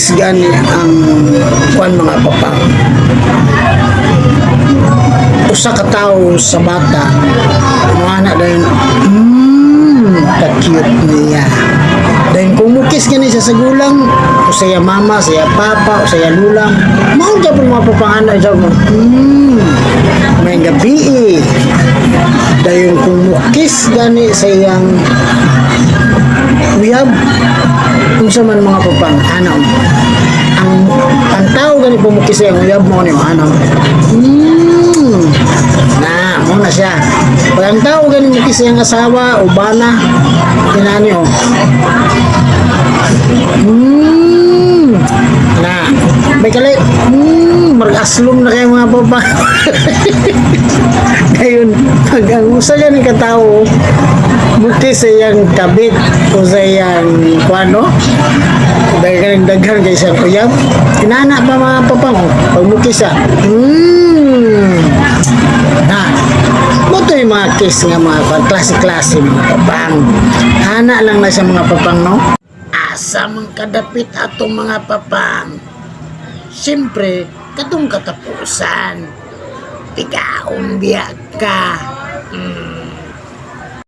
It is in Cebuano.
mukis gani ang kuan, mga papang, usa ka tawo sa bata muana dayon, ka-cute niya." Dayon kung mukis gani siya sa gulang o sa iya mama, sa iya papa o sa iya lulang, mao gyapon, mga papang, ana siya mo, may gabi eh." Dayon kung mukis gani sa iyang uyab, unsa man, mga papang, ana ang tao gani po mukis sa iyang uyab mo ni ano, na mo na siya. Pag ang tao gani mukis sa iyang asawa o bana, inani oh, na may kalay, mag-aslom na kayo, mga papa. Ngayon, pag ang usa gani ka tao mukis sa iyang kabit o sa iyang kuano, dahil daghan kay siyang uyab, inana pa, mga papang, oh, pag mukis siya, na mo to yung mga kiss nga mga kwan, klase-klase, mga papang. Ana lang na siya, mga papang, no? Asa man kadapit atong, mga papang? Siyempre, katong katapusan, tigaon biya ka.